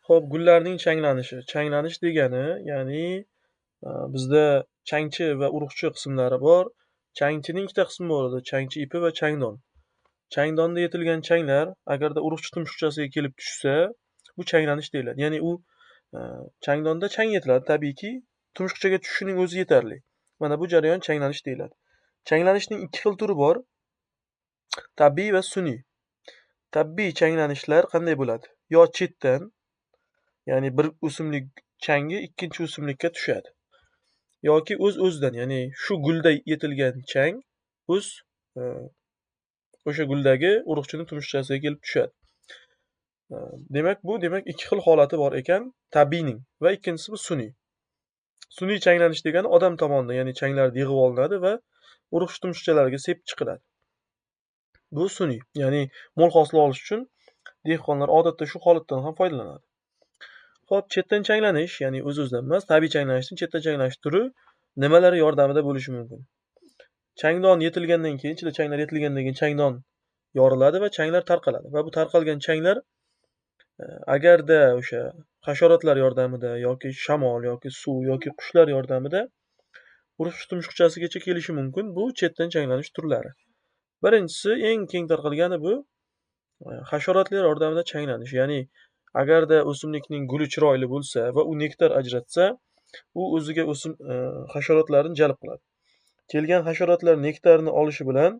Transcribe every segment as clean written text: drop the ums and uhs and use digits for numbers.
Xo'p, gullarning changlanishi. Changlanish degani, ya'ni bizda changchi va urug'chi qismlari bor. Changchining ikkita qismi bo'ladi: changchi ipi va changdon. Changdonda yetilgan changlar agarda urug'chi tumshuqchasiga kelib tushsa, bu changlanish deyiladi. Ya'ni u changdonda chang yetiladi, tabiiyki, tumshuqchaga tushishining o'zi yetarli. Mana bu jarayon changlanish deyiladi. Changlanishning ikki xil turi bor: tabiiy va sun'iy. Tabiiy changlanishlar qanday bo'ladi? Yo chetdan, ya'ni bir o'simlik changi ikkinchi o'simlikka tushadi. Yoki o'z-o'zidan, ya'ni shu gulda yetilgan chang o'z o'sha guldagi urug'chining tumshuqchasiga kelib tushadi. Demak, bu demak ikki xil holati bor ekan tabiiyning va ikkinchisi bu sun'iy. Sun'iy changlanish degani odam tomonidan, ya'ni changlar yig'ib olinadi va urug'chi tumshuqchalarga sepib chiqiladi. Bu sun'iy, ya'ni mo'l hosil olish uchun dehqonlar odatda shu holatdan ham foydalanadi. Xo'p, chetdan changlanish, ya'ni o'z-o'zidan emas, tabiiy changlanishning chetdan changlanish turi nimalar yordamida bo'lishi mumkin? Changdon yetilgandan keyin, ichida changlar yetilgandan keyin changdon yoriladi va changlar tarqaladi va bu tarqalgan changlar agarda o'sha hasharotlar yordamida yoki shamol yoki suv yoki qushlar yordamida urug'chi tumshuqchasigacha kelishi mumkin. Bu chetdan changlanish turlari. Birinchisi, eng keng tarqalgani bu hasharotlar yordamida changlanish. Ya'ni agarda o'simlikning guli chiroyli bo'lsa va u nektar ajratsa, u o'ziga o'sim hasharotlarni jalb qiladi. Kelgan hasharotlar nektarni olishi bilan,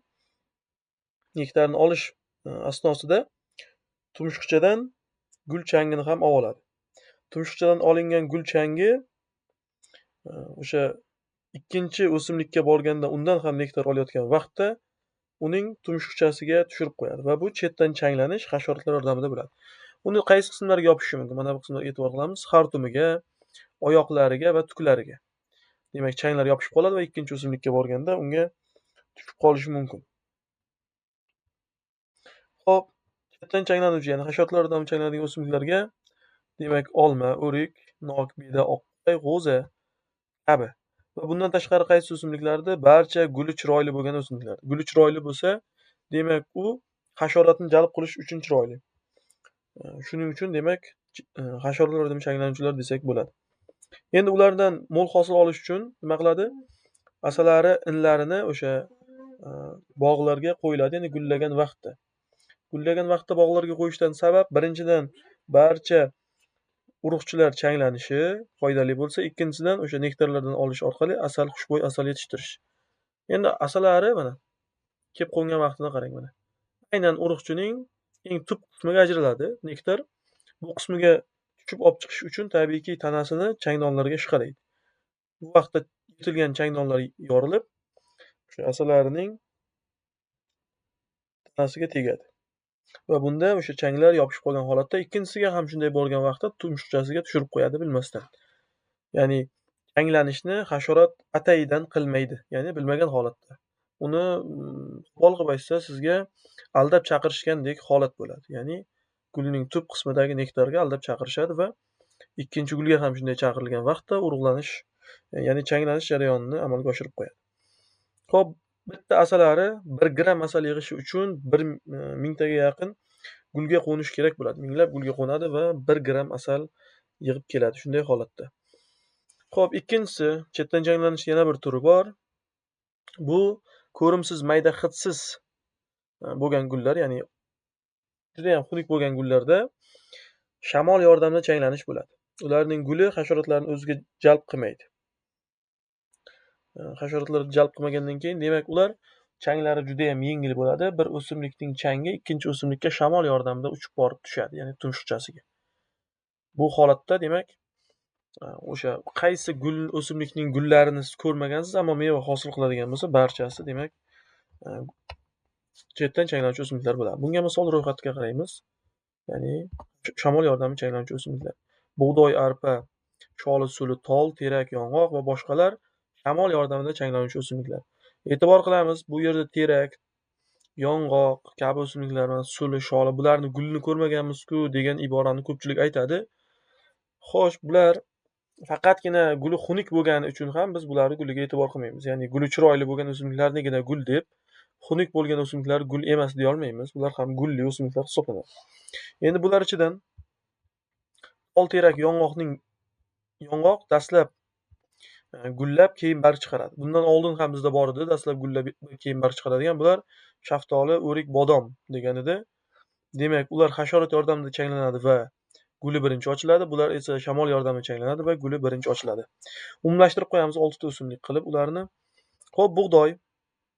nektarni olish asnosida tumshuqchadan gul changini ham oladi. Tumshuqchadan olingan gul changi o'sha ikkinchi o'simlikka borganda undan ham nektar olayotgan vaqtda uning tumshuqchasiga tushirib qo'yadi va bu chetdan changlanish hasharotlar yordamida bo'ladi. Uni qaysi qismlariga yopishishi mumkin? Mana bu qismlarga e'tibor qilamiz. Xartumiga, oyoqlariga va tuklariga. Demak, changlar yopishib qoladi va ikkinchi o'simlikka borganda unga tushib qolishi mumkin. Xo'p, chetdan changlanuvchi, ya'ni hasharotlar yordamida changlanadigan o'simliklarga demak olma, o'rik, nok, beda, oqqay, g'o'za kabi. Va bundan tashqari qaysi o'simliklarda barcha guli chiroyli bo'lgan o'simliklar. Guli chiroyli bo'lsa, demak u hasharotni jalb qilish uchun chiroyli. Shuning uchun demak hasharotlar yordamida changlanuvchilar desak bo'ladi. Endi ulardan mo'l hosil olish uchun nima qiladi? Asalari inlarini o'sha bog'larga qo'yiladi, ya'ni gullagan vaqtda. Gullagan vaqtda bog'larga qo'yishdan sabab, birinchidan, barcha urug'chilar changlanishi foydali bo'lsa, ikkinchisidan o'sha nektarlardan olish orqali asal, xushbo'y asal yetishtirish. Endi asalari mana kelib qo'ngan vaqtini qarang mana. Aynan urug'chining eng tub qismiga ajraladi nektar. Bu qismiga tushib olib chiqish uchun tabiiyki tanasini changdonlarga ishqalaydi. Bu vaqtda yetilgan changdonlar yorilib, o'sha asalarining tanasiga tegadi. Va bunda o'sha changlar yopishib qolgan holatda ikkinchisiga ham shunday borgan vaqtda tumshuqchasiga tushirib qo'yadi bilmasdan. Ya'ni changlanishni hasharot atayidan qilmaydi, ya'ni bilmagan holatda. Uni qo'pol qilib aytsa, sizga aldab chaqirishgandek holat bo'ladi. Ya'ni gulning tub qismidagi nektarga aldab chaqirishadi va ikkinchi gulga ham shunday chaqirilgan vaqtda urug'lanish, ya'ni changlanish jarayonini amalga oshirib qo'yadi. Xo'p, bitta asalari 1 gramm asal yig'ishi uchun 1000 taga yaqin gulga qo'nishi kerak bo'ladi. Minglab gulga qo'nadi va 1 gramm asal yig'ib keladi shunday holatda. Xo'p, ikkinchisi, chetdan changlanish yana bir turi bor. Bu ko'rimsiz, mayda, hidsiz bo'lgan gullar, ya'ni judayam xunuk bo'lgan gullarda shamol yordamida changlanish bo'ladi. Ularning guli hasharotlarni o'ziga jalb qilmaydi. Hasharotlarni jalb qilmagandan keyin, demak, ular changlari judayam yengil bo'ladi. Bir o'simlikning changi ikkinchi o'simlikka shamol yordamida uchib borib tushadi, ya'ni tumshuqchasiga. Bu holatda demak, o'sha qaysi gul o'simlikning gullarini siz ko'rmagansiz, ammo meva hosil qiladigan bo'lsa, barchasi demak chetdan changlanuvchi o'simliklar bo'ladi. Bunga misol ro'yxatga qaraymiz. Ya'ni shamol yordamida changlanuvchi o'simliklar. Bug'doy, arpa, sholi, suli, tol, terak, yong'oq va boshqalar shamol yordamida changlanuvchi o'simliklar. E'tibor qilamiz, bu yerda terak, yong'oq kabi o'simliklar, mana suli, sholi, bularni gulini ko'rmaganmiz-ku degan iborani ko'pchilik aytadi. Xo'sh, bular faqatgina guli xunuk bo'lgani uchun ham biz bularni guliga e'tibor qilmaymiz. Ya'ni guli chiroyli bo'lgan o'simliklarnigina gul deb, xunuk bo'lgan o'simliklar gul emas deya olmaymiz. Bular ham gulli o'simliklar hisoblanadi. Endi bular ichidan Olterak yong'oq dastlab gullab, keyin barg chiqaradi. Bundan oldin ham bizda bor edi, dastlab gullab, keyin barg chiqaradigan. Bular shaftoli, o'rik, bodom degan edi. Demak, ular hasharot yordamida changlanadi va guli birinchi ochiladi. Bular esa shamol yordamida changlanadi va guli birinchi ochiladi. Umumlashtirib qo'yamiz 6 ta o'simlik qilib ularni. Xo'p, bug'doy.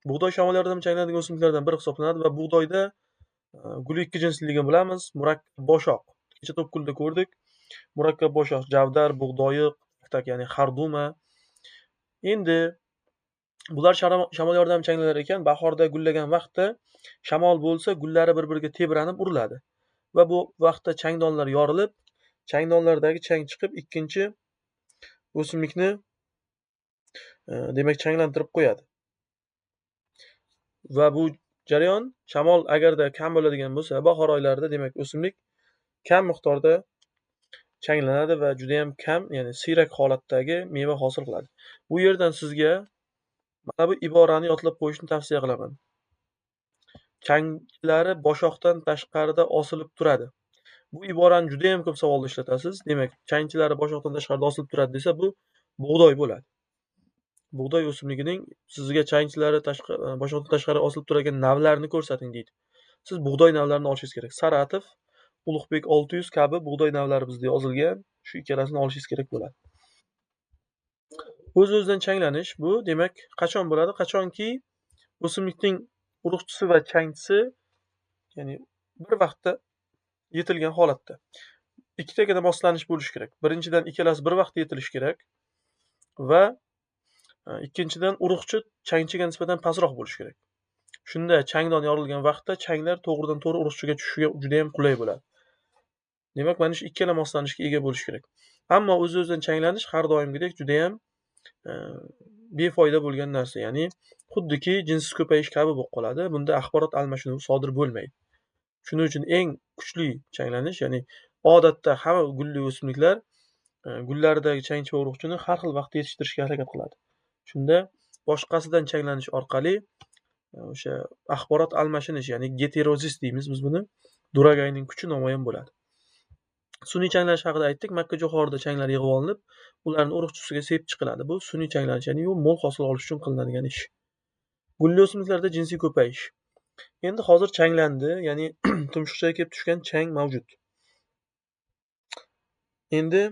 Bug'doy shamol yordamida changlanadigan o'simliklardan biri hisoblanadi va bug'doyda guli ikki jinsliligini bilamiz. Murakkab boshoq. Kecha to'pgulda ko'rdik. Murakkab boshoq javdar, bug'doyiq, tak, ya'ni xarduma. Endi bular shamol yordamida changlanar ekan, bahorda gullagan vaqtda shamol bo'lsa, gullari bir-biriga tebranib uriladi. Va bu vaqtda changdonlar yorilib, changdonlardagi chang chiqib, ikkinchi o'simlikni demak changlantirib qo'yadi. Va bu jarayon shamol agarda kam bo'ladigan bo'lsa, bahor oylarida demak o'simlik kam miqdorda changlanadi va juda ham kam, ya'ni siyrak holatdagi meva hosil qiladi. Bu yerdan sizga mana bu iborani yodlab qo'yishni tavsiya qilaman. Changchilari boshoqdan tashqarida osilib turadi. Bu iborani juda ham ko'p savolda ishlatasiz. Demak, changchilari boshoqdan tashqarida osilib turadi desa, bu bug'doy bo'ladi. Bug'doy o'simligining sizga changchilari boshoqdan tashqari osilib turadigan navlarni ko'rsating deydi. Siz bug'doy navlarini olishingiz kerak. Saratov, Ulug'bek 600 kabi bug'doy navlari bizda yozilgan. Shu ikkalasini olishingiz kerak bo'ladi. O'z-o'zidan changlanish bu demak qachon bo'ladi? Qachonki o'simlikning urug'chisi va changchisi, ya'ni bir vaqtda yetilgan holatda. Ikkitagina moslanish bo'lishi kerak. Birinchidan ikkalasi bir vaqtda yetilishi kerak va ikkinchidan urug'chi changchiga nisbatan pastroq bo'lishi kerak. Shunda changdon yorilgan vaqtda changlar to'g'ridan to'g'ri urug'chiga tushishiga juda ham qulay bo'ladi. Demak, mana shu ikkala moslanishga ega bo'lishi kerak. Ammo o'z-o'zidan changlanish har doimgidek juda ham befoyda bo'lgan narsa, ya'ni xuddiki jinsiz ko'payish kabi bo'lib qoladi. Bunda axborot almashinuvi sodir bo'lmaydi. Shuning uchun eng kuchli changlanish, ya'ni odatda hamma gulli o'simliklar gullaridagi changchi va urug'chini har xil vaqtda yetishtirishga harakat qiladi. Shunda boshqasidan changlanish orqali o'sha axborot almashinish, ya'ni geterozis deymiz biz buni, duragayning kuchi namoyon bo'ladi. Sun'iy changlanish haqida aytdik. Makka jo'xorida changlar yig'ib olinib, ularni urug'chisiga sepib chiqiladi. Bu sun'iy changlanish, ya'ni bu mo'l hosil olish uchun qilinadigan ish. Gulli o'simliklarda jinsiy ko'payish. Endi hozir changlandi, ya'ni tumshuqchaga kelib tushgan chang mavjud. Endi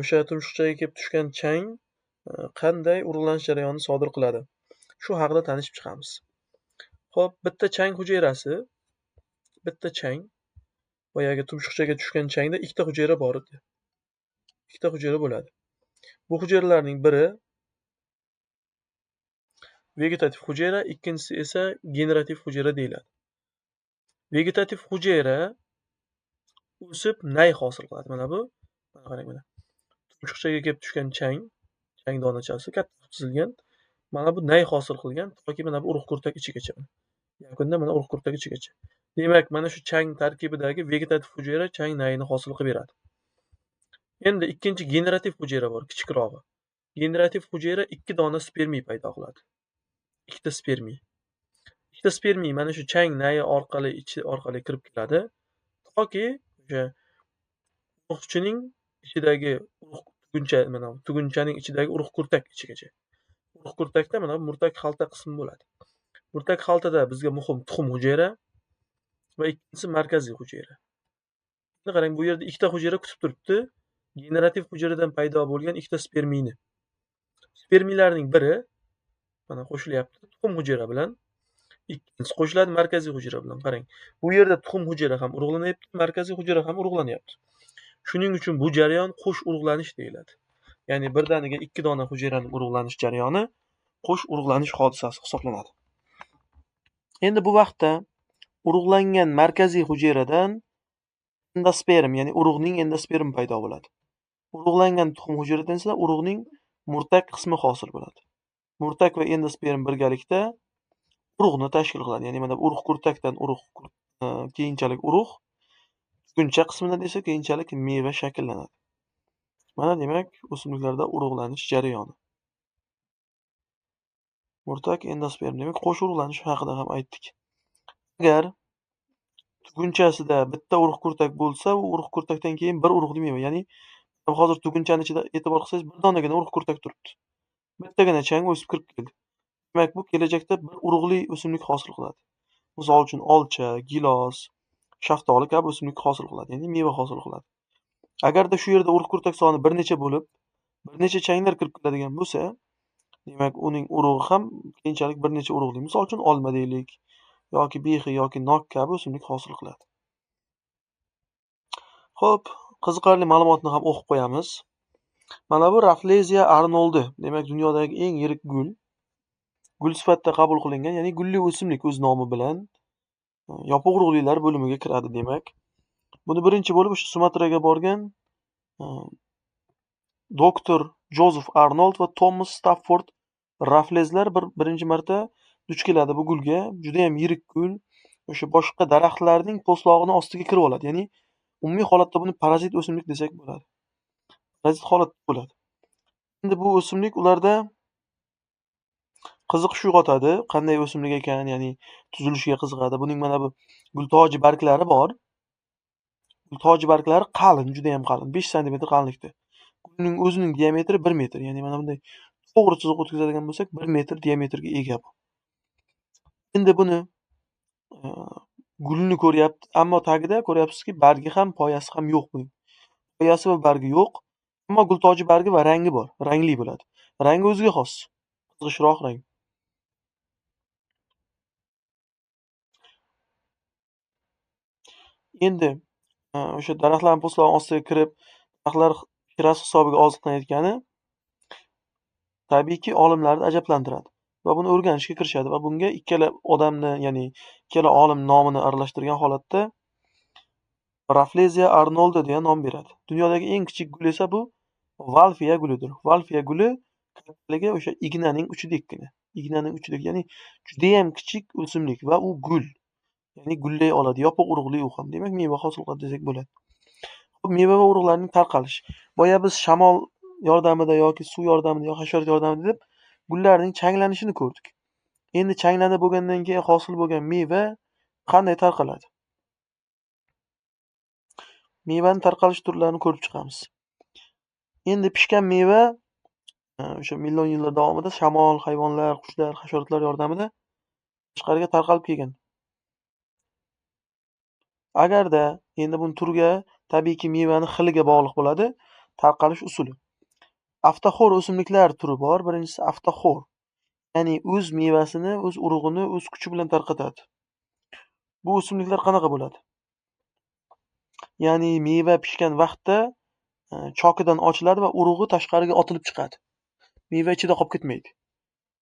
o'sha tumshuqchaga kelib tushgan chang qanday urug'lanish jarayonini sodir qiladi? Shu haqida tanishib chiqamiz. Xo'p, bitta chang hujayrasi, bitta chang, boyagi tumshuqchaga tushgan changda ikkita hujayra bor edi. Ikkita hujayra bo'ladi. Bu hujayralarning biri vegetativ hujayra, ikkinchisi esa generativ hujayra deyiladi. Vegetativ hujayra o'sib nay hosil qiladi. Mana bu, mana qarang mana. Tumshuqchaga kelib tushgan chang, chang donachasi katta chizilgan. Mana bu nay hosil qilgan toki mana bu urug' kurtak ichigacha. Yakunda mana urug' kurtak ichigacha. Demak, mana shu chang tarkibidagi vegetativ hujayra chang nayini hosil qilib beradi. Endi ikkinchi generativ hujayra bor, kichikrog'i. Generativ hujayra ikki dona spermiy paydo qiladi. Ikkita spermiy. Ikkita spermiy mana shu chang nayi orqali ichi orqali kirib keladi. Toki o'sha urug'chining ichidagi urug' tuguncha, mana tugunchaning ichidagi urug' kurtak ichigacha. Urug' kurtakda mana murtak xalta qismi bo'ladi. Murtak xaltada bizga muhim tuxum hujayra va ikkinchisi markaziy hujayra. Endi qarang, bu yerda ikkita hujayra kutib turibdi. Generativ hujayradan paydo bo'lgan ikkita spermiyni. Spermiylarning biri mana qo'shilyapti tuxum hujayra bilan, ikkinchisi qo'shiladi markaziy hujayra bilan. Qarang, bu yerda tuxum hujayra ham urug'lanyapti, markaziy hujayra ham urug'lanyapti. Shuning uchun bu jarayon qo'sh urug'lanish deyiladi. Ya'ni birdaniga ikki dona hujayraning urug'lanish jarayoni qo'sh urug'lanish hodisasi hisoblanadi. Endi bu vaqtda urug'langan markaziy hujayradan endosperm, ya'ni urug'ning endospermi paydo bo'ladi. Urug'langan tuxum hujayradan esa urug'ning murtak qismi hosil bo'ladi. Murtak va endosperm birgalikda urug'ni tashkil qiladi. Ya'ni mana urug' kurtakdan urug', keyinchalik urug', tuguncha qismidan esa keyinchalik meva shakllanadi. Mana demak, o'simliklarda urug'lanish jarayoni. Murtak endosperm, demak qo'sh urug'lanish haqida ham aytdik. Agar Tugunchasida bitta urug' kurtak bo'lsa, u urug' kurtakdan keyin bir urug'li meva. Ya'ni hozir tugunchani ichida e'tibor qilsangiz, bir donagina urug' kurtak turibdi. Bittagina chang o'sib kirib keldi. Demak, bu kelajakda bir urug'li o'simlik hosil qiladi. Misol uchun olcha, gilos, shaftoli kabi o'simlik hosil qiladi, ya'ni meva hosil qiladi. Agarda shu yerda urug' kurtak soni bir necha bo'lib, bir necha changlar kirib keladigan bo'lsa, demak, uning urug'i ham keyinchalik bir necha urug'li. Misol uchun olma deylik yoki bexi yoki nok kabi o'simlik hosil qiladi. Xo'p, qiziqarli ma'lumotni ham o'qib qo'yamiz. Mana bu Rafflesia arnoldi, demak, dunyodagi eng yirik gul. Gul sifatida qabul qilingan, ya'ni gulli o'simlik o'z nomi bilan yopiq urug'lilar bo'limiga kiradi, demak. Buni birinchi bo'lib o'sha Sumatraga borgan doktor Jozef Arnold va Thomas Stafford Raffleslar birinchi marta duch keladi bu gulga. Juda ham yirik gul. O'sha boshqa daraxtlarning po'stlog'ini ostiga kirib oladi. Ya'ni umumiy holatda buni parazit o'simlik desak bo'ladi. Parazit holatda bo'ladi. Endi bu o'simlik ularda qiziqish uyg'otadi. Qanday o'simlik ekan, ya'ni tuzilishiga qiziqadi. Buning mana bu gultoji barglari bor. Gultoji barglari qalin, juda ham qalin, 5 sm qalinlikda. Gulning o'zining diametri 1 metr, ya'ni mana bunday to'g'ri chiziq o'tkazadigan bo'lsak, 1 metr diametrga ega bu. Endi buni gulni ko'ryapti, ammo tagida ko'ryapsizki, bargi ham, poyasi ham yo'q buning. Poyasi va bargi yo'q, ammo gultoji bargi va rangi bor, rangli bo'ladi. Rangi o'ziga xos, qizg'ishroq rang. Endi o'sha daraxtlarning po'stlog'i ostiga kirib, daraxtlar shirasi hisobiga oziqlanayotgani tabiiyki olimlarni ajablantiradi va buni o'rganishga kirishadi va bunga ikkala odamni, ya'ni ikkala olim nomini aralashtirgan holatda Rafflesia arnoldi degan nom beradi. Dunyodagi eng kichik gul esa bu Valfiya gulidir. Valfiya guli kattaligi o'sha ignaning uchidekkina. Ignaning uchidek, ya'ni juda ham kichik o'simlik va u gul. Ya'ni gullay oladi, yopiq urug'li u ham. Demak, meva hosil qiladi desak bo'ladi. Xo'p, meva va urug'larning tarqalishi. Boya biz shamol yordamida yoki suv yordamida yoki hasharot yordamida deb gullarning changlanishini ko'rdik. Endi changlanib bo'lgandan keyin hosil bo'lgan meva qanday tarqaladi? Mevaning tarqalish turlarini ko'rib chiqamiz. Endi pishgan meva o'sha million yillar davomida shamol, hayvonlar, qushlar, hasharotlar yordamida tashqariga tarqalib kelgan. Agarda endi buni turga, tabiiyki mevani xiliga bog'liq bo'ladi tarqalish usuli. Avtoxor o'simliklar turi bor. Birinchisi avtoxor, ya'ni o'z mevasini, o'z urug'ini o'z kuchi bilan tarqatadi. Bu o'simliklar qanaqa bo'ladi? Ya'ni meva pishgan vaqtda chokidan ochiladi va urug'i tashqariga otilib chiqadi. Meva ichida qolib ketmaydi.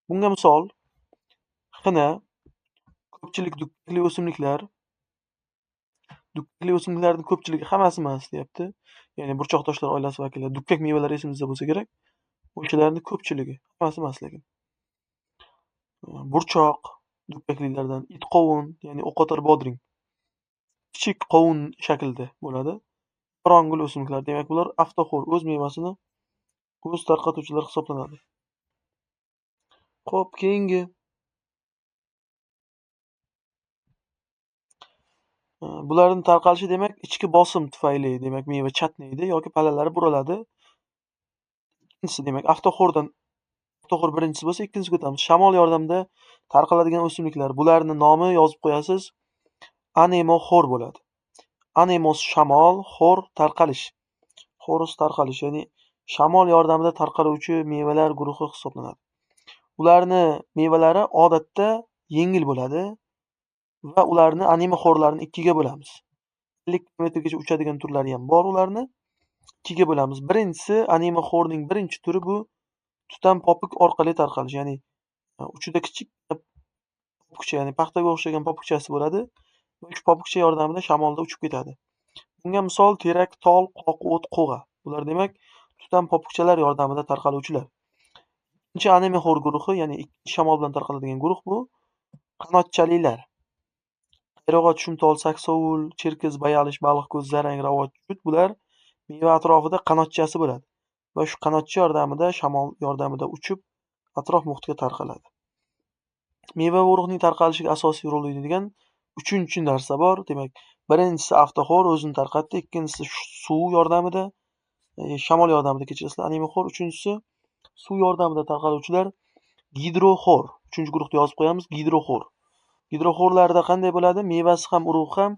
Bunga misol xina, ko'pchilik dukkakli o'simliklar. Dukkakli o'simliklarning ko'pchiligi, hammasi emas deyapti. Ya'ni burchoqtoshlar oilasi vakillari, dukkak mevalari esimizda bo'lsa kerak. O'shalarning ko'pchiligi, hammasi emas lekin. Burchoq dukkaklilardan, it qovun, ya'ni o'qotar bodring. Kichik qovun shaklida bo'ladi. Qorong'ul o'simliklar, demak bular avtoxor, o'z mevasini o'z tarqatuvchilar hisoblanadi. Xo'p, keyingi bularning tarqalishi demak ichki bosim tufayli, demak meva chatnaydi yoki palalari buraladi. Ikkinchisi demak avtoxordan, avtoxor birinchisi bo'lsa, ikkinchisiga o'tamiz. Shamol yordamida tarqaladigan o'simliklar. Bularning nomi yozib qo'yasiz. Anemoxor bo'ladi. Anemos shamol, xor tarqalish. Xoros tarqalish, ya'ni shamol yordamida tarqaluvchi mevalar guruhi hisoblanadi. Ularni mevalari odatda yengil bo'ladi va ularni anemoxorlarni ikkiga bo'lamiz. 50 kilometrgacha uchadigan turlari ham bor ularni. Ikkiga bo'lamiz. Birinchisi anemoxorning birinchi turi bu tutam popuk orqali tarqalish, ya'ni uchida kichik popukcha, ya'ni paxtaga o'xshagan popukchasi bo'ladi. Shu popukcha yordamida shamolda uchib ketadi. Bunga misol terak, tol, qoq, o't, qo'g'a. Bular demak tutam popukchalar yordamida tarqaluvchilar. Ikkinchi anemoxor guruhi, ya'ni ikkinchi shamol bilan tarqaladigan guruh bu qanotchalilar. Qayrag'och, shumtol, saksovul, cherkiz, bayalish, baliqko'z, zarang, ravot, jut bular meva atrofida qanotchasi bo'ladi va shu qanotcha yordamida shamol yordamida uchib atrof muhitga tarqaladi. Meva va urug'ning tarqalishiga asosiy rol o'ynaydigan uchinchi narsa bor. Demak, Birinchisi avtoxor o'zini tarqatdi, ikkinchisi suv yordamida, shamol yordamida kechirasizlar, anemoxor, uchinchisi suv yordamida tarqaluvchilar gidroxor. Uchinchi guruhda yozib qo'yamiz, gidroxor. Gidroxorlarda qanday bo'ladi? Mevasi ham, urug'i ham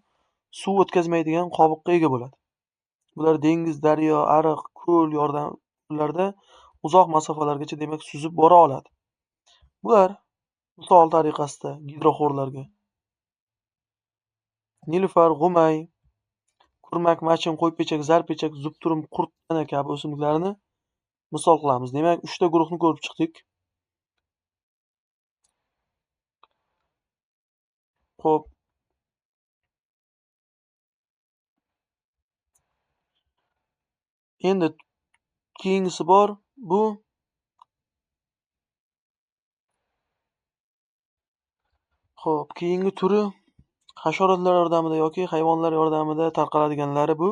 suv o'tkazmaydigan qobiqqa ega bo'ladi. Bular dengiz, daryo, ariq, ko'l yordamlarda uzoq masofalargacha demak suzib bora oladi. Bular misol tariqasida gidroxorlarga nilufar, g'umay, kurmak, machin, qo'ypechak, zarpechak, zubturum, qurttana kabi o'simliklarni misol qilamiz. Demak, 3 ta guruhni ko'rib chiqdik. Xo'p. Endi keyingisi bor, bu xo'p, keyingi turi hasharotlar yordamida yoki hayvonlar yordamida tarqaladiganlari bu.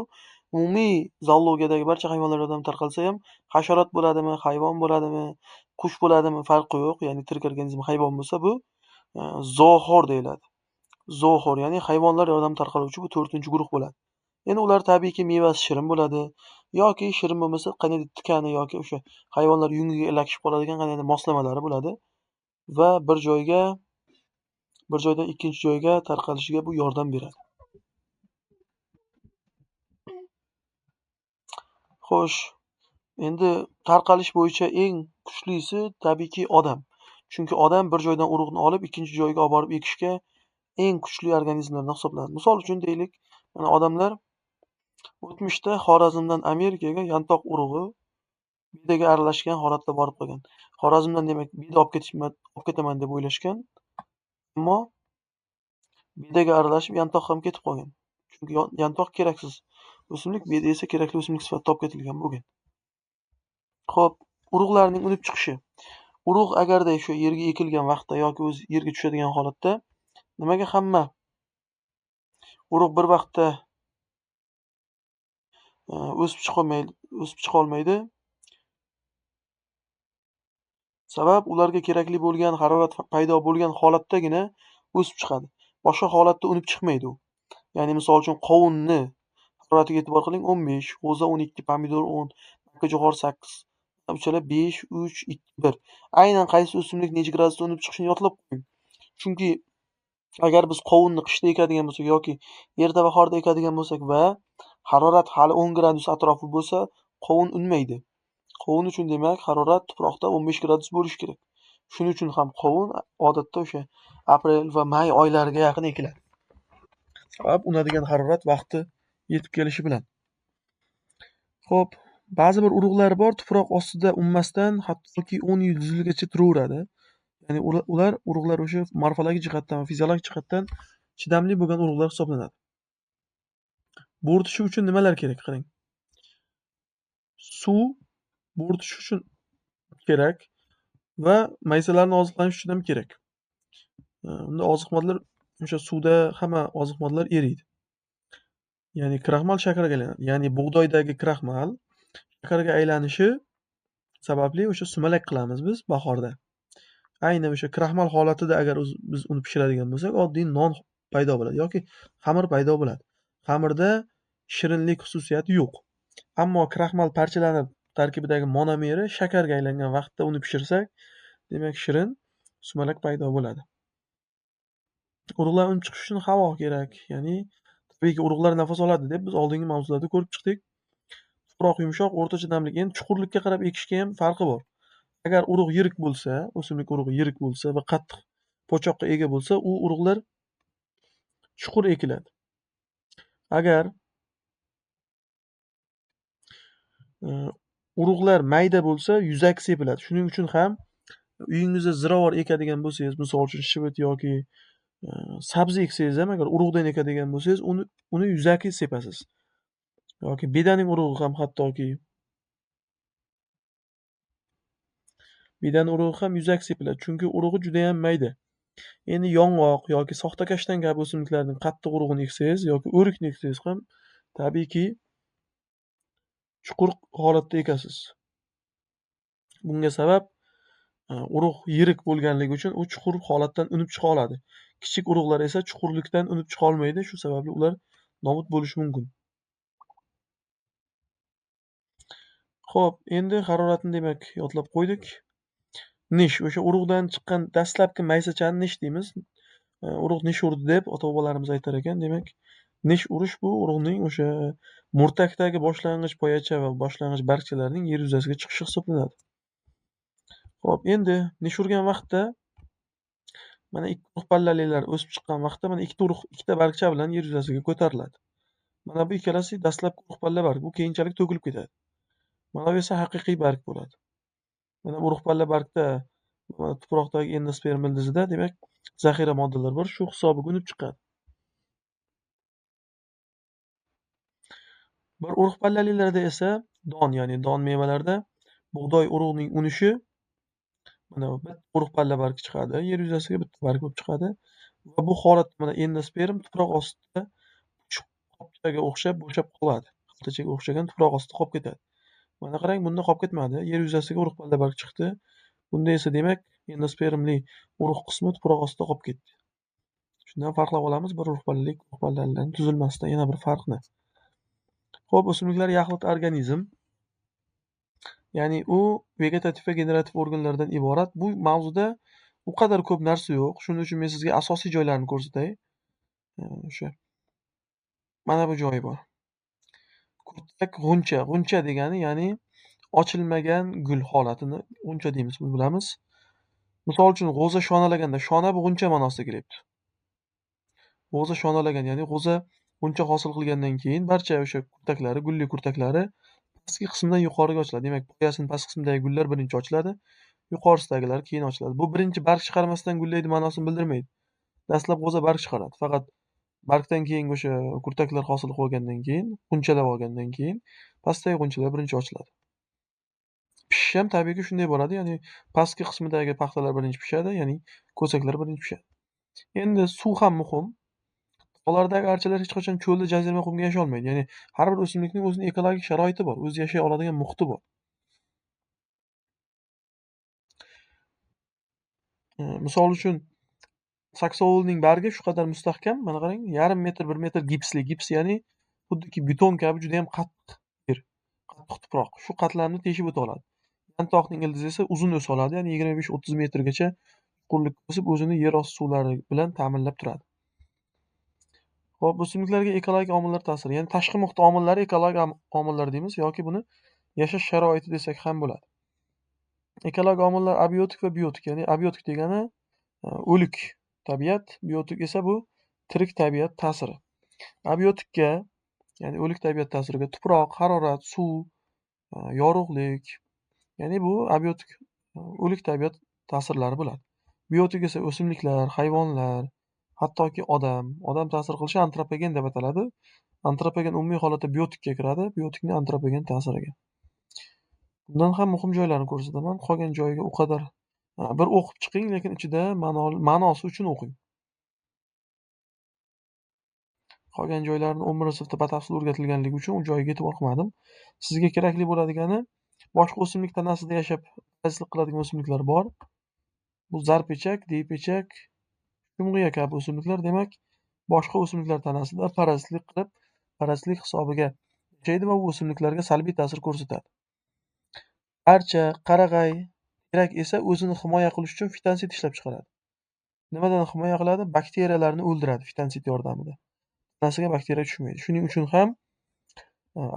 Umumiy zoologiyadagi barcha hayvonlar yordamida tarqalsa ham, hasharot bo'ladimi, hayvon bo'ladimi, qush bo'ladimi farqi yo'q. Ya'ni tirik organizm hayvon bo'lsa, bu zooxor deyiladi. Zooxor, ya'ni hayvonlar yordamida tarqaluvchi bu 4-guruh bo'ladi. Endi ular tabiiyki mevasi shirin bo'ladi yoki shirin bo'lmasa qandaydir tikani yoki o'sha hayvonlar yungiga ilakishib qoladigan qandaydir moslamalari bo'ladi va bir joydan ikkinchi joyga tarqalishiga bu yordam beradi. Xo'sh, endi tarqalish bo'yicha eng kuchlisi tabiiyki odam. Chunki odam bir joydan urug'ni olib ikkinchi joyga olib borib ekishga eng kuchli organizmlardan hisoblanadi. Misol uchun deylik, mana odamlar o'tmishda Xorazmdan Amerikaga yantoq urug'i bedaga aralashgan holatda borib qolgan. Xorazmdan demak beda olib ketaman deb o'ylashgan, ammo bedaga aralashib yantoq ham ketib qolgan. Chunki yantoq keraksiz o'simlik, beda esa kerakli o'simlik sifatida olib ketilgan bo'lgan. Xo'p, urug'larning unib chiqishi. Urug' agarda shu yerga ekilgan vaqtda yoki o'zi yerga tushadigan holatda nimaga hamma urug' bir vaqtda o'sib chiqa olmaydi? Sabab ularga kerakli bo'lgan harorat paydo bo'lgan holatdagina o'sib chiqadi. Boshqa holatda unib chiqmaydi u. Ya'ni misol uchun qovunni haroratiga e'tibor qiling, 15, g'o'za 12, pomidor 10, makkajo'xori 8, uchala 5, 3, 2, 1. Aynan qaysi o'simlik necha gradusda unib chiqishini yodlab qo'ying. Chunki agar biz qovunni qishda ekadigan bo'lsak yoki erta bahorda ekadigan bo'lsak va harorat hali 10 gradus atrofi bo'lsa, qovun unmaydi. Qovun uchun demak harorat tuproqda 15 gradus bo'lishi kerak. Shuning uchun ham qovun odatda o'sha aprel va may oylariga yaqin ekiladi. Sabab unadigan harorat vaqti yetib kelishi bilan. Xo'p, ba'zi bir urug'lar bor, tuproq ostida unmasdan hattoki 10 yilgacha turaveradi. Ya'ni ular urug'lar o'sha morfologik jihatdan va fiziologik jihatdan chidamli bo'lgan urug'lar hisoblanadi. Bo'rtishi uchun nimalar kerak qarang. Suv bo'rtishi uchun kerak va maysalarni oziqlanish uchun ham kerak. Unda oziq moddalar o'sha suvda hamma oziq moddalar eriydi. Ya'ni kraxmal shakarga aylanadi. Ya'ni bug'doydagi kraxmal shakarga aylanishi sababli o'sha sumalak qilamiz biz bahorda. Aynan o'sha kraxmal holatida agar biz uni pishiradigan bo'lsak, oddiy non paydo bo'ladi yoki xamir paydo bo'ladi. Xamirda shirinlik xususiyati yo'q. Ammo kraxmal parchalanib tarkibidagi monomeri shakarga aylangan vaqtda uni pishirsak, demak shirin sumalak paydo bo'ladi. Urug'lar unib chiqishi uchun havo kerak. Ya'ni tabiiyki urug'lar nafas oladi deb biz oldingi mavzularda ko'rib chiqdik. Tuproq yumshoq, o'rtacha namlik. Endi chuqurlikka qarab ekishga ham farqi bor. Agar urug' yirik bo'lsa, o'simlik urug'i yirik bo'lsa va qattiq po'choqqa ega bo'lsa, u urug'lar chuqur ekiladi. Agar urug'lar mayda bo'lsa, yuzaki sepiladi. Shuning uchun ham uyingizda ziravor ekadigan bo'lsangiz, misol uchun shivit yoki sabzi eksangiz ham, agar urug'dan ekadigan bo'lsangiz, uni yuzaki sepasiz. Yoki bedaning urug'i ham hattoki bedani urug'i ham yuzaki sepiladi, chunki urug'i juda ham mayda. Endi yong'oq yoki soxta kashtan kabi o'simliklarning qattiq urug'ini eksangiz yoki o'rikni eksangiz ham tabiiyki chuqur holatda ekasiz. Bunga sabab urug' yirik bo'lganligi uchun u chuqur holatdan unib chiqa oladi. Kichik urug'lar esa chuqurlikdan unib chiqa olmaydi, shu sababli ular nobud bo'lishi mumkin. Xo'p, endi haroratni demak yodlab qo'ydik. Nish, o'sha urug'dan chiqqan dastlabki maysachani nish deymiz. Urug' nish urdi deb ota-bobolarimiz aytar ekan. Demak, nish urish bu urug'ning o'sha murtakdagi boshlang'ich poyacha va boshlang'ich bargchalarning yer yuzasiga chiqishi hisoblanadi. Xo'p, endi nish urgan vaqtda mana ikki urug' pallalilar o'sib chiqqan vaqtda mana ikkita urug', ikkita bargcha bilan yer yuzasiga ko'tariladi. Mana bu ikkalasi dastlabki urug' palla barg, bu keyinchalik to'kilib ketadi. Mana bu esa haqiqiy barg bo'ladi. Mana bu urug' palla bargda, mana tuproqdagi endosperm ildizida demak zaxira moddalar bor, shu hisobiga unib chiqadi. Bir urug' pallalilarda esa don, ya'ni don mevalarda bug'doy urug'ining unishi mana bu bitta urug' palla bargi chiqadi, yer yuzasiga bitta barg bo'lib chiqadi va bu holatda mana endosperm tuproq ostida puchuq qopchaga o'xshab bo'shab qoladi. Xaltachaga o'xshagan tuproq ostida qolib ketadi. Mana qarang, bunda qolib ketmadi. Yer yuzasiga urug' palla barg chiqdi. Bunda esa demak endospermli urug' qismi tuproq ostida qolib ketdi. Shundan farqlab olamiz bir urug' pallali, ikki urug' pallalilarning tuzilmasida yana bir farqni. Xo'p, o'simliklar yaxlit organizm. Ya'ni u vegetativ va generativ organlardan iborat. Bu mavzuda u qadar ko'p narsa yo'q. Shuning uchun men sizga asosiy joylarini ko'rsatay. O'sha mana bu joyi bor. Kurtak g'uncha, g'uncha degani ya'ni ochilmagan gul holatini g'uncha deymiz, buni bilamiz. Misol uchun g'o'za shonalaganda, shona bu g'uncha ma'nosida kelyapti. G'o'za shonalagan, ya'ni g'o'za g'uncha hosil qilgandan keyin barcha o'sha kurtaklari, gulli kurtaklari pastki qismdan yuqoriga ochiladi. Demak, poyasining pastki qismidagi gullar birinchi ochiladi, yuqorisidagilar keyin ochiladi. Bu birinchi barg chiqarmasdan gullaydi ma'nosini bildirmaydi. Dastlab g'o'za barg chiqaradi. Faqat bargdan keyin o'sha kurtaklar hosil qilgandan keyin, g'unchalab olgandan keyin pastdagi g'unchalar birinchi ochiladi. Pishish ham tabiiyki shunday bo'ladi, ya'ni pastki qismidagi paxtalar birinchi pishadi, ya'ni ko'saklar birinchi pishadi. Endi suv ham muhim. Tog'lardagi archalar hech qachon cho'lda jazirama qumga yashay olmaydi. Ya'ni har bir o'simlikning o'zining ekologik sharoiti bor, o'zi yashay oladigan muhiti bor. Misol uchun saksovulning bargi shu qadar mustahkam, mana qarang, yarim metr, 1 metr gipsli, gips ya'ni xuddiki beton kabi juda ham qattiq yer, qattiq tuproq. Shu qatlamni teshib o'ta oladi. Yantoqning ildizi esa uzun o'sa oladi, ya'ni 25-30 metrgacha chuqurlikka o'sib, o'zini yer osti suvlari bilan ta'minlab turadi. Xo'p, o'simliklarga ekologik omillar ta'siri, ya'ni tashqi muhit omillari ekologik omillar deymiz yoki buni yashash sharoiti desak ham bo'ladi. Ekologik omillar abiotik va biotik, ya'ni abiotik degani o'lik tabiat, biotik esa bu tirik tabiat ta'siri. Abiotikka, ya'ni o'lik tabiat ta'siriga tuproq, harorat, suv, yorug'lik, ya'ni bu abiotik o'lik tabiat ta'sirlari bo'ladi. Biotik esa o'simliklar, hayvonlar, hattoki odam, odam ta'sir qilishi antropogen deb ataladi. Antropogen umumiy holatda biotikka kiradi, biotikni antropogen ta'siriga. Bundan ham muhim joylarni ko'rsataman. Qolgan joyiga u qadar bir o'qib chiqing, lekin ichida ma'nosi uchun o'qing. Qolgan joylarni 11-sinfda batafsil o'rgatilganligi uchun u joyiga e'tibor qilmadim. Sizga kerakli bo'ladigani boshqa o'simlik tanasida yashab parazitlik qiladigan o'simliklar bor. Bu zarpechak, deypechak, shumg'iya kabi o'simliklar, demak, boshqa o'simliklar tanasida parazitlik qilib, parazitlik hisobiga yashaydi va u o'simliklarga salbiy ta'sir ko'rsatadi. Archa, qarag'ay, terak esa o'zini himoya qilish uchun fitonsid ishlab chiqaradi. Nimadan himoya qiladi? Bakteriyalarni o'ldiradi fitonsid yordamida. Tanasiga bakteriya tushmaydi. Shuning uchun ham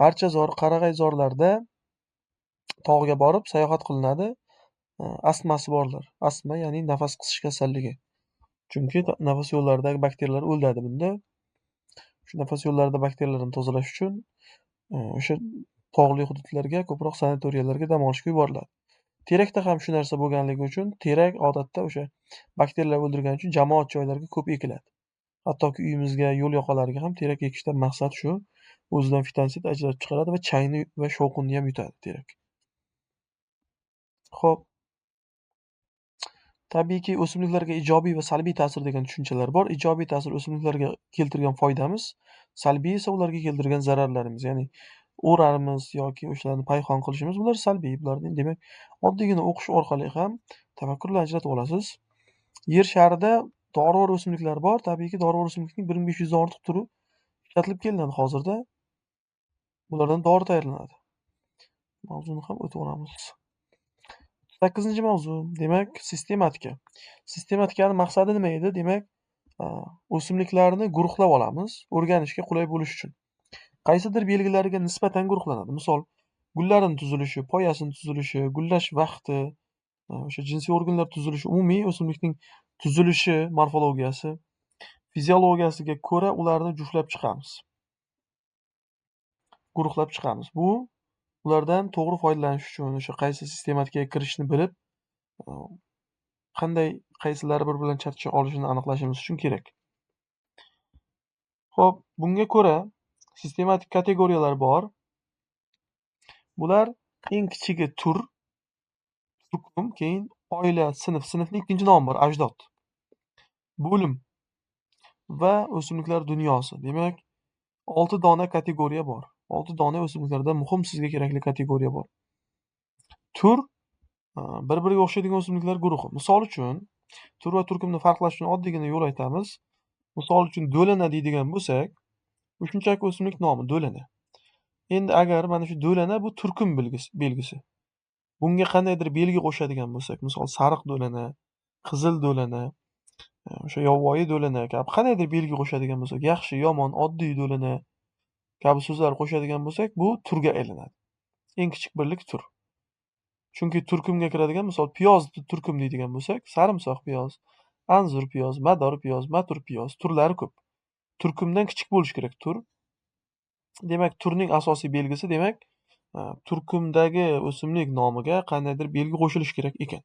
archazor, qarag'ayzorlarda tog'ga borib sayohat qilinadi. Astmasi borlar. Astma ya'ni nafas qisish kasalligi. Chunki nafas yo'llaridagi bakteriyalar o'ldiradi bunda. Shu nafas yo'llaridagi bakteriyalarni tozalash uchun o'sha tog'li hududlarga, ko'proq sanatoriyalarga dam olishga yuboriladi. Terakda ham shu narsa bo'lganligi uchun terak odatda o'sha bakteriyalar o'ldirgani uchun jamoat joylariga ko'p ekiladi. Hattoki uyimizga, yo'l yoqalariga ham terak ekishdan maqsad shu, o'zidan fitonsid ajratib chiqaradi va changni va shovqinni ham yutadi terak. Xo'p. Tabiiyki, o'simliklarga ijobiy va salbiy ta'sir degan tushunchalar bor. Ijobiy ta'sir o'simliklarga keltirgan foydamiz, salbiy esa ularga keltirgan zararlarimiz. Ya'ni o'rarmiz yoki o'shalarni payhon qilishimiz, bular salbiy. Bularni demak oddiygina o'qish orqali ham tafakkur bilan ajratib olasiz. Yer sharida dorivor o'simliklar bor. Tabiiyki, dorivor o'simlikning 1500 dan ortiq turi Ishlatilib kelinadi hozirda. Bulardan dori tayyorlanadi. Mavzuni ham o'tib olamiz. 8-mavzu, demak, sistematika. Sistematikani maqsadi nima edi? Demak, o'simliklarni guruhlab olamiz, o'rganishga qulay bo'lishi uchun. Qaysidir belgilariga nisbatan guruhlanadi. Misol, gullarining tuzilishi, poyasining tuzilishi, gullash vaqti, o'sha jinsiy organlar tuzilishi, umumiy o'simlikning tuzilishi, morfologiyasi, fiziologiyasiga ko'ra ularni juftlab chiqamiz. Guruhlab chiqamiz. Bu ulardan to'g'ri foydalanish uchun, o'sha qaysi sistematikaga kirishni bilib, qanday qaysilari bir bilan chatisha olishini aniqlashimiz uchun kerak. Xo'p, bunga ko'ra sistematik kategoriyalar bor. Bular eng kichigi tur, turkum, keyin oila, sinf, sinfning ikkinchi nomi bor, ajdod. Bo'lim va o'simliklar dunyosi. Demak, 6 dona kategoriya bor. 6 dona o'simliklarda muhim sizga kerakli kategoriya bor. Tur bir-biriga o'xshaydigan o'simliklar guruhi. Misol uchun, tur va turkumni farqlash uchun oddiygina yo'l aytamiz. Misol uchun, do'lana deydigan bo'lsak, bu shunchaki o'simlik nomi do'lana. Endi agar mana shu do'lana bu turkum belgisi. Bunga qandaydir belgi qo'shadigan bo'lsak, misol sariq do'lana, qizil do'lana, o'sha yovvoyi do'lana kabi qandaydir belgi qo'shadigan bo'lsak, yaxshi, yomon, oddiy do'lana kabi so'zlar qo'shadigan bo'lsak, bu turga aylanadi. Eng kichik birlik tur. Chunki turkumga kiradigan, misol piyoz turkum deydigan bo'lsak, sarimsoq piyoz, anzur piyoz, mador piyoz, matur piyoz turlari ko'p. Turkumdan kichik bo'lishi kerak tur. Demak, turning asosiy belgisi, demak, turkumdagi o'simlik nomiga qandaydir belgi qo'shilishi kerak ekan.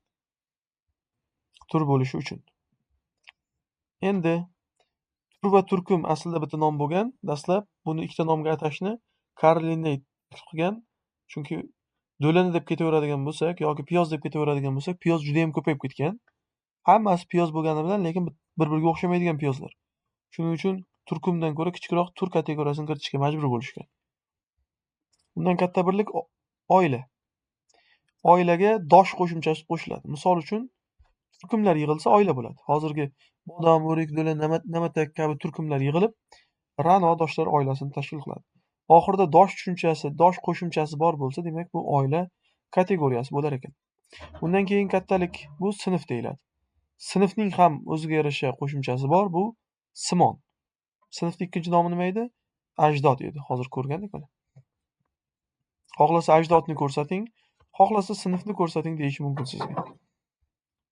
Tur bo'lishi uchun. Endi tur va turkum aslida bitta nom bo'lgan. Dastlab buni ikkita nomga atashni Karl Linney taklif qilgan. Chunki do'lana deb ketaveradigan bo'lsak yoki piyoz deb ketaveradigan bo'lsak, piyoz juda ham ko'payib ketgan. Hammasi piyoz bo'lgani bilan, lekin bir-biriga o'xshamaydigan piyozlar. Shuning uchun turkumdan ko'ra kichikroq tur kategoriyasini kiritishga majbur bo'lishgan. Undan katta birlik oila. Oilaga dosh qo'shimchasi qo'shiladi. Misol uchun, turkumlar yig'ilsa oila bo'ladi. Hozirgi bodom, o'rik, do'lana, namatak kabi turkumlar yig'ilib ra'no doshlar oilasini tashkil qiladi. Oxirida dosh tushunchasi, dosh qo'shimchasi bor bo'lsa, demak bu oila kategoriyasi bo'lar ekan. Undan keyin kattalik bu sinf deyiladi. Sinfning ham o'ziga yarasha qo'shimchasi bor, bu simon. Sinfning ikkinchi nomi nima edi? Ajdod edi. Hozir ko'rgandik mana. Xohlasa ajdodni ko'rsating, xohlasa sinfni ko'rsating deyishi mumkin sizga.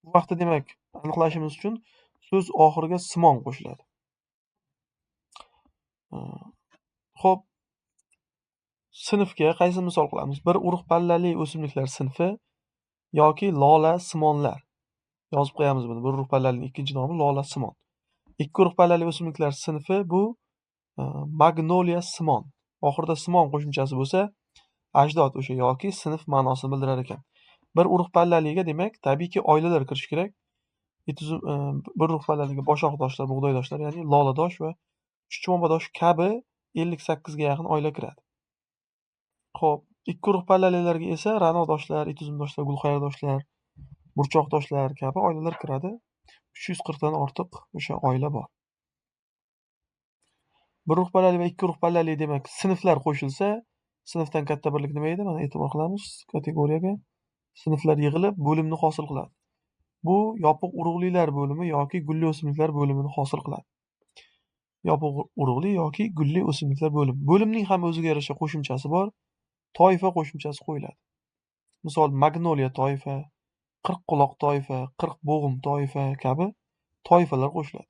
Bu vaqtda demak aniqlashimiz uchun so'z oxiriga simon qo'shiladi. Xo'p, sinfga qaysi misol qilamiz? Bir urug' pallali o'simliklar sinfi yoki lola simonlar. Yozib qo'yamiz buni. Bir urug' pallalining ikkinchi nomi lola simon. Ikki urug' pallali o'simliklar sinfi bu magnoliya simon. Oxirida simon qo'shimchasi bo'lsa, ajdod o'sha yoki sinf ma'nosini bildirar ekan. Bir urug' pallaliga demak, tabiiyki oilalar kirishi kerak. Bir urug' pallaliga boshoqdoshlar, bug'doydoshlar, ya'ni loladosh va chuchmomadosh kabi 58 ga yaqin oila kiradi. Xo'p, ikki urug' pallalilarga esa ra'nodoshlar, ituzumdoshlar, gulxayrdoshlar, burchoqdoshlar kabi oilalar kiradi. 340 dan ortiq o'sha oila bor. Bir urug' pallali va ikki urug' pallali demak sinflar qo'shilsa, sinfdan katta birlik nima edi? Mana e'tibor qilamiz kategoriyaga. Sinflar yig'ilib bo'limni hosil qiladi. Bu yopiq urug'lilar bo'limi yoki gulli o'simliklar bo'limini hosil qiladi. Yopiq urug'li yoki gulli o'simliklar bo'limi. Bo'limning ham o'ziga yarasha qo'shimchasi bor. Toifa qo'shimchasi qo'yiladi. Misol magnoliya toifa, qirqquloq toifa, qirqbo'g'im toifa kabi toifalar qo'shiladi.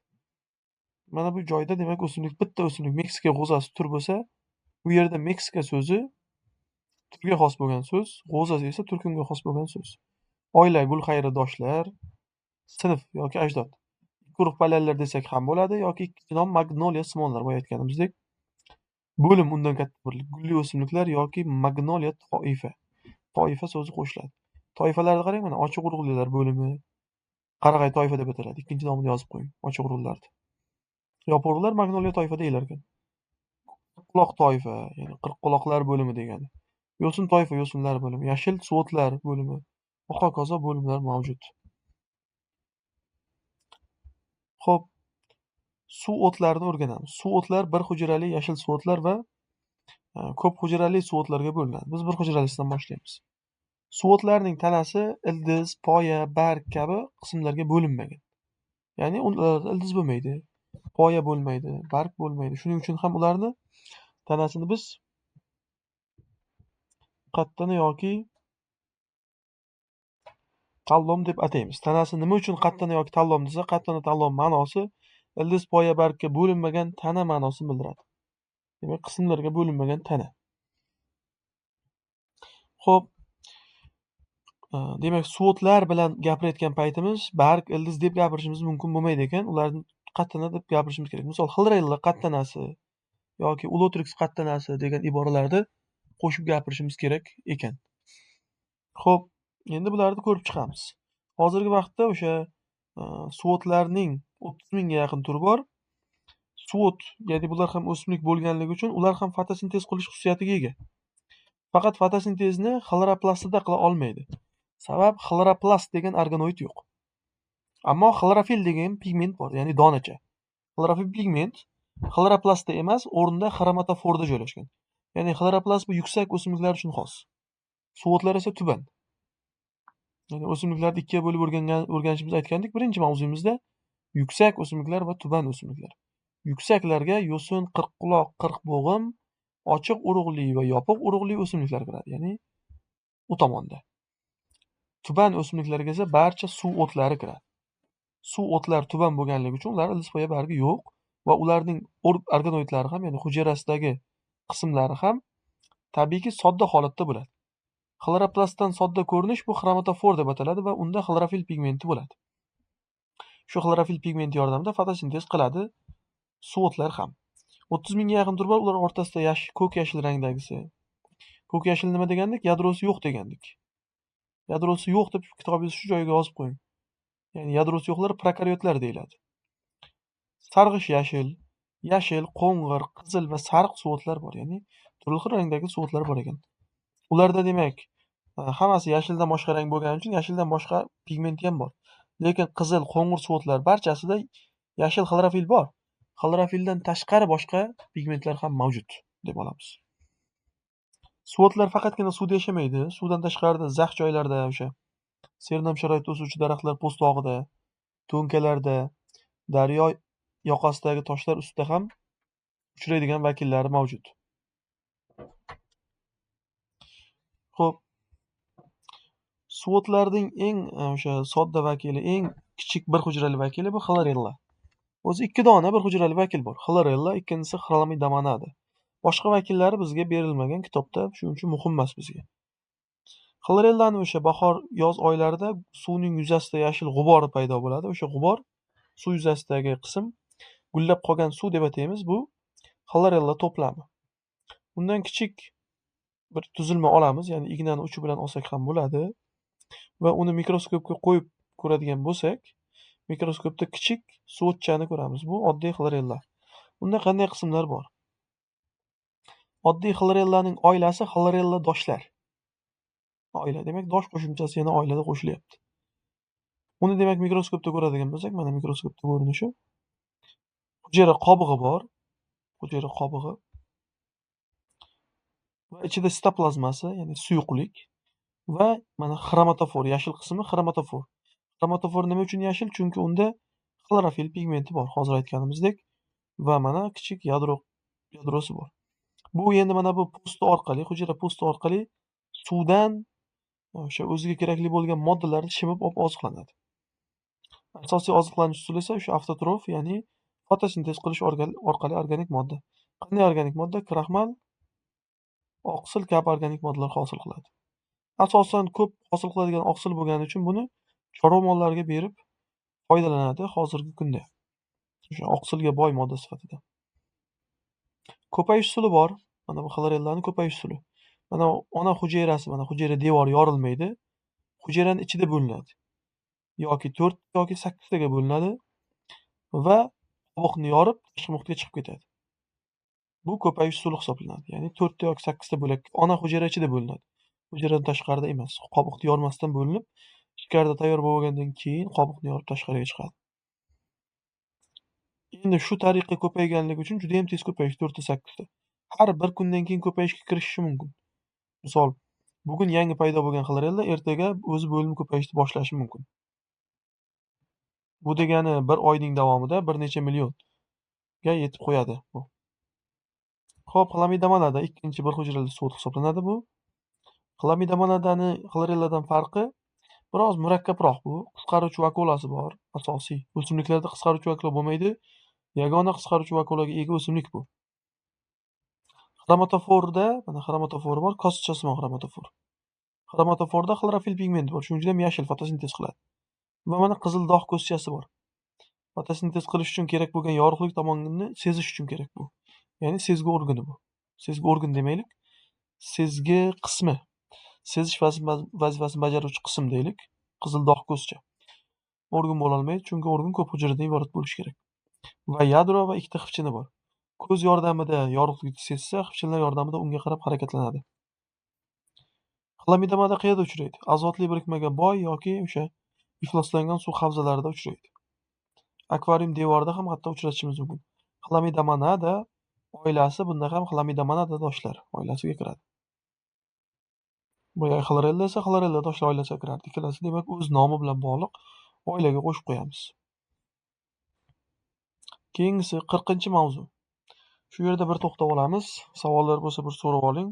Mana bu joyda demak o'simlik bitta o'simlik Meksika g'o'zasi tur bo'lsa, bu yerda Meksika so'zi turga xos bo'lgan so'z, g'o'zasi esa turkumga xos bo'lgan so'z. Oila gulxayridoshlar, sinf yoki ajdod. Ikki urug' pallalilar desak ham bo'ladi yoki ikkinchi nom magnoliya simonlar boya aytganimizdek. Bo'lim undan katta birlik gulli o'simliklar yoki magnoliya toifa. Toifa so'zi qo'shiladi. Toifalarni qarang, mana ochiq urug'lilar bo'limi, qarag'ay toifa deb ataladi. Ikkinchi nomini yozib qo'ying, ochiq urug'lilarni. Yopiq urug'lar magnoliya toifa deyilar ekan. Quloq toifa, ya'ni qirqquloqlar bo'limi degani. Yo'sin toifa, yo'sinlar bo'limi, yashil suvo'tlar bo'limi va hokazo bo'limlar mavjud. Xo'p, Suv o'tlarini o'rganamiz. Suv o'tlar bir hujrali yashil suv o'tlar va ko'p hujrali suv o'tlarga bo'linadi. Biz bir hujralisidan boshlaymiz. Suv o'tlarning tanasi ildiz, poya, barg kabi qismlarga bo'linmagan. Ya'ni ularda ildiz bo'lmaydi, poya bo'lmaydi, barg bo'lmaydi. Shuning uchun ham ularni tanasini biz qattana yoki tallom deb ataymiz. Tanasi nima uchun qattana yoki tallom desa, qattana tallom ma'nosi ildiz, poya, bargga bo'linmagan tana ma'nosini bildiradi. Demak, qismlarga bo'linmagan tana. Xo'p, demak, suvo'tlar bilan gapirayotgan paytimiz barg, ildiz deb gapirishimiz mumkin bo'lmaydi ekan. Ularni qattana deb gapirishimiz kerak. Misol, xlorella qattanasi yoki ulotrix qattanasi degan iboralarni qo'shib gapirishimiz kerak ekan. Xo'p, endi bularni ko'rib chiqamiz. Hozirgi vaqtda o'sha suvo'tlarning 30 mingga yaqin turi bor. Suvo't, ya'ni bular ham o'simlik bo'lganligi uchun ular ham fotosintez qilish xususiyatiga ega. Faqat fotosintezni xloroplastida qila olmaydi. Sabab xloroplast degan organoid yo'q. Ammo xlorofil degan pigment bor, ya'ni donacha. Xlorofil pigment xloroplastda emas, o'rnida xromatoforda joylashgan. Ya'ni xloroplast bu yuksak o'simliklar uchun xos. Suvo'tlar esa tuban. Ya'ni o'simliklarni ikkiga bo'lib o'rganishimizni aytgandik birinchi mavzuyimizda: yuksak o'simliklar va tuban o'simliklar. Yuksaklarga yo'sin, qirqquloq, qirqbo'g'im, ochiq urug'li va yopiq urug'li o'simliklar kiradi, ya'ni u tomonda. Tuban o'simliklarga esa barcha suv o'tlari kiradi. Suv o'tlar tuban bo'lganligi uchun ular ildiz, poya, bargi yo'q va ularning organoidlari ham, ya'ni hujayrasidagi qismlari ham tabiiyki sodda holatda bo'ladi. Xloroplastdan sodda ko'rinish bu xromatofor deb ataladi va unda xlorofil pigmenti bo'ladi. Shu xlorofil pigmenti yordamida fotosintez qiladi suvo'tlar ham. 30 mingga yaqin tur bor, ular o'rtasida ko'k yashil rangdagisi. Ko'k yashil nima degandik? Yadrosi yo'q degandik. Yadrosi yo'q deb kitobingizni shu joyga yozib qo'ying. Ya'ni yadrosi yo'qlar prokaryotlar deyiladi. Sarg'ish yashil, yashil, qo'ng'ir, qizil va sariq suvo'tlar bor, ya'ni turli xil rangdagi suvo'tlar bor ekan. Ularda demak, hammasi yashildan boshqa rang bo'lgani uchun yashildan boshqa pigmenti ham bor. Lekin qizil, qo'ng'ir suvo'tlar barchasida yashil xlorofil bor. Xlorofildan tashqari boshqa pigmentlar ham mavjud deb olamiz. Suvo'tlar faqatgina suvda yashamaydi. Suvdan tashqarida zax joylarda, o'sha sernam sharoitda o'suvchi daraxtlar po'stlog'ida, to'nkalarda, daryo yoqasidagi toshlar ustida ham uchraydigan vakillari mavjud. Xo'p, suvo'tlarning eng o'sha sodda vakili, eng kichik bir hujrali vakili bu xlorella. O'zi ikki dona bir hujrali vakil bor. Xlorella, ikkinchisi xlamidomonada. Boshqa vakillari bizga berilmagan kitobda, shuning uchun muhim emas bizga. Xlorellani o'sha bahor, yoz oylarida suvning yuzasida yashil g'ubor paydo bo'ladi. O'sha g'ubor suv yuzasidagi qism gullab qolgan suv deb ataymiz. Bu xlorella to'plami. Undan kichik bir tuzilma olamiz, ya'ni ignani uchi bilan olsak ham bo'ladi va uni mikroskopga qo'yib ko'radigan bo'lsak, mikroskopda kichik suvo'tchani ko'ramiz. Bu oddiy xlorella. Unda qanday qismlar bor? Oddiy xlorellaning oilasi xlorella doshlar. Oila demak, dosh qo'shimchasi yana oilada qo'shilyapti. Uni demak mikroskopda ko'radigan bo'lsak, mana mikroskopda ko'rinishi. Hujayra qobig'i bor. Hujayra qobig'i va ichida sitoplazmasi, ya'ni suyuqlik va mana xromatofor, yashil qismi xromatofor. Xromatofor nima uchun yashil? Chunki unda xlorofil pigmenti bor, hozir aytganimizdek, va mana kichik yadrosi bor. Bu endi mana bu po'sti orqali, hujayra po'sti orqali suvdan o'sha o'ziga kerakli bo'lgan moddalarni shimib olib oziqlanadi. Asosiy oziqlanish usuli esa o'sha avtotrof, ya'ni fotosintez qilish orqali organik modda. Qanday organik modda? Kraxmal, oqsil kabi organik moddalar hosil qiladi. Asosan ko'p hosil qiladigan oqsil bo'lgani uchun buni chorva mollariga berib foydalanadi hozirgi kunda. O'sha oqsilga boy modda sifatida. Ko'payish usuli bor. Mana bu xlorellani ko'payish usuli. Mana ona hujayrasi, mana hujayra devori yorilmaydi. Hujayrani ichida bo'linadi. Yoki 4 yoki 8 taga bo'linadi va qobiqni yorib tashqi muhitga chiqib ketadi. Bu ko'payish usuli hisoblanadi. Ya'ni 4 ta yoki 8 ta bo'lak ona hujayra ichida bo'linadi. Hujayradan tashqarida emas. Qobiqni yormasdan bo'linib, ichkarida tayyor bo'lgandan keyin qobiqni yorib tashqariga chiqadi. Endi shu tariqa ko'payganligi uchun juda ham tez ko'payish 4 ta 8 ta. Har bir kundan keyin ko'payishga kirishishi mumkin. Misol, bugun yangi paydo bo'lgan xlorella ertaga o'zi bo'linib ko'payishni boshlashi mumkin. Bu degani bir oyning davomida bir necha millionga yetib qo'yadi bu. Xo'p, xlamidomonada ikkinchi bir hujrali suvo't hisoblanadi bu. Xlamidomonadani xlorelladan farqi biroz murakkabroq bu. Qisqaruvchi vakuolasi bor, asosiy. O'simliklarda qisqaruvchi vakuola bo'lmaydi. Yagona qisqaruvchi vakuolaga ega o'simlik bu. Xromatoforda, mana xromatofori bor, koschasimon xromatofor. Xromatoforda xlorofil pigmenti bor, shuning uchun ham yashil fotosintez qiladi. Va mana qizil dog' ko'zchasi bor. Fotosintez qilish uchun kerak bo'lgan yorug'lik tomonini sezish uchun kerak bu. Ya'ni sezgi organi bu. Sezgi organ demaylik, sezgi qismi. Sezish vazifasini bajaruvchi qism deylik. Qizil dog' ko'zcha. Organ bo'la olmaydi, chunki organ ko'p hujayradan iborat bo'lishi kerak. Va yadro va ikkita xipchini bor. Ko'z yordamida yorug'likni sezsa, xipchinlar yordamida unga qarab harakatlanadi. Xlamidomada qayerda uchraydi? Azotli birikmaga boy yoki o'sha ifloslangan suv havzalarida uchraydi. Akvarium devorida ham hatto uchratishimiz mumkin. Xlamidomonada oilasi bunda ham xlamidomonada doshlar oilasiga kiradi. Boya xlorella esa xlorella doshlar oilasiga kirardi. Ikkalasi demak o'z nomi bilan bog'liq oilaga qo'shib qo'yamiz. Keyingisi 40-mavzu. Shu yerda bir to'xtab olamiz. Savollar bo'lsa bir so'rab oling.